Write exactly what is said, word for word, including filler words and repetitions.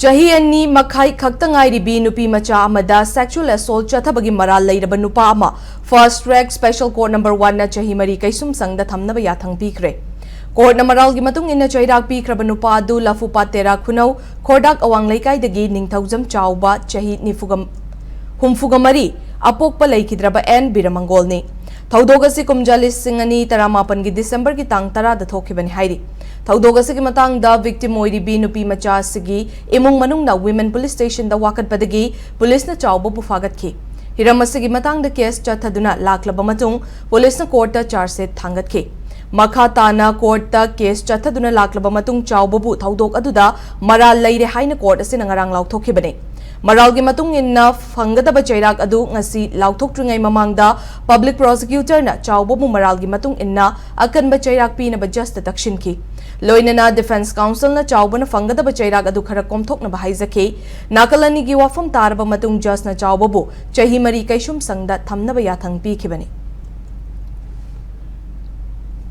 ꯆꯍꯤ ꯑꯅꯤ ꯃꯈꯥꯏ ꯈꯛꯇ ꯉꯥꯏꯔꯤꯕꯤ ꯅꯨꯄꯤ ꯃꯆꯥ ꯑꯃꯗ sexual assault ꯆꯠꯊꯕꯒꯤ ꯃꯔꯥꯜ ꯂꯩꯔꯕ ꯅꯨꯄꯥ ꯑꯃ Fast Track Special Court Number One ꯅ ꯆꯍꯤ ꯃꯔꯤ ꯀꯩꯁꯨꯝꯁꯪꯗ ꯊꯝꯅꯕ ꯌꯥꯊꯪ ꯄꯤꯈ꯭ꯔꯦ꯫ Court ꯅ ꯃꯔꯥꯜꯒꯤ ꯃꯇꯨꯡ ꯏꯟꯅ ꯆꯩꯔꯥꯛ ꯄꯤꯈ꯭ꯔꯕ ꯅꯨꯄꯥ ꯑꯗꯨ ꯂꯐꯨꯄꯥꯠ ꯇꯦꯔꯥ ꯈꯨꯅꯧ ꯈꯣꯔꯗꯥꯛ ꯑꯋꯥꯡ ꯂꯩꯀꯥꯏꯗꯒꯤ ꯅꯤꯡꯊꯧꯖꯝ ꯆꯥꯎꯕ ꯆꯍꯤ ꯅꯤꯐꯨꯒ, ꯍꯨꯝꯐꯨꯒ ꯃꯔꯤ ꯑꯄꯣꯛꯄ ꯂꯩꯈꯤꯗ꯭ꯔꯕ ꯑꯦꯟ ꯕꯤꯔꯃꯪꯒꯣꯜꯅꯤ꯫ ꯊꯧꯗꯣꯛ ꯑꯁꯤ ꯀꯨꯝꯖꯥ ꯂꯤꯁꯤꯡ ꯑꯅꯤ ꯇꯔꯥꯃꯥꯄꯟꯒꯤ ꯗꯤꯁꯦꯝꯕꯔꯒꯤ ꯇꯥꯡ ꯇꯔꯥꯗ ꯊꯣꯛꯈꯤꯕꯅꯤ ꯍꯥꯏꯔꯤ꯫ ꯊꯧꯗꯣꯛ ꯑꯁꯤꯒꯤ ꯃꯇꯥꯡꯗ victim ꯑꯣꯏꯔꯤꯕꯤ ꯅꯨꯄꯤ ꯃꯆꯥ ꯑꯁꯤꯒꯤ ꯏꯃꯨꯡ ꯃꯅꯨꯡꯅ Women Police Station ꯗ ꯋꯥꯀꯠꯄꯗꯒꯤ ꯄꯨꯂꯤꯁꯅ ꯆꯥꯎꯕꯕꯨ ꯐꯥꯒꯠꯈꯤ꯫ ꯍꯤꯔꯝ ꯑꯁꯤꯒꯤ ꯃꯇꯥꯡꯗ case ꯆꯠꯊꯗꯨꯅ ꯂꯥꯛꯂꯕ ꯃꯇꯨꯡ ꯄꯨꯂꯤꯁꯅ court ꯇ charge sheet ꯊꯥꯡꯒꯠꯈꯤ꯫ ꯃꯈꯥ ꯇꯥꯅ court ꯇ case ꯆꯠꯊꯗꯨꯅ ꯂꯥꯛꯂꯕ ꯃꯇꯨꯡ ꯆꯥꯎꯕꯕꯨ ꯊꯧꯗꯣꯛ ꯑꯗꯨꯗ ꯃꯔꯥꯜ ꯂꯩꯔꯦ ꯍꯥꯏꯅ court ꯑꯁꯤꯅ ꯉꯔꯥꯡ ꯂꯥꯎꯊꯣꯛꯈꯤꯕꯅꯤ꯫ ꯃꯔꯥꯜꯒꯤ ꯃꯇꯨꯡ ꯏꯟꯅ ꯐꯪꯒꯗꯕ ꯆꯩꯔꯥꯛ ꯑꯗꯨ ꯉꯁꯤ ꯂꯥꯎꯊꯣꯛꯇ꯭ꯔꯤꯉꯩ ꯃꯃꯥꯡꯗ public prosecutor ꯅ ꯆꯥꯎꯕꯕꯨ ꯃꯔꯥꯜꯒꯤ ꯃꯇꯨꯡ ꯏꯟꯅ ꯑꯀꯟꯕ ꯆꯩꯔꯥꯛ ꯄꯤꯅꯕ judge ꯇ ꯇꯛꯁꯤꯟꯈꯤ꯫ ꯂꯣꯏꯅꯅ defence counsel ꯅ ꯆꯥꯎꯕꯅ ꯐꯪꯒꯗꯕ ꯆꯩꯔꯥꯛ ꯑꯗꯨ ꯈꯔ ꯀꯣꯝꯊꯣꯛꯅꯕ ꯍꯥꯏꯖꯈꯤ꯫ ꯅꯥꯀꯜ ꯑꯅꯤꯒꯤ ꯋꯥꯐꯝ ꯇꯥꯔꯕ ꯃꯇꯨꯡ judge ꯅ ꯆꯥꯎꯕꯕꯨ ꯆꯍꯤ ꯃꯔꯤ ꯀꯩꯁꯨꯝꯁꯪꯗ ꯊꯝꯅꯕ ꯌꯥꯊꯪ ꯄꯤꯈꯤꯕꯅꯤ꯫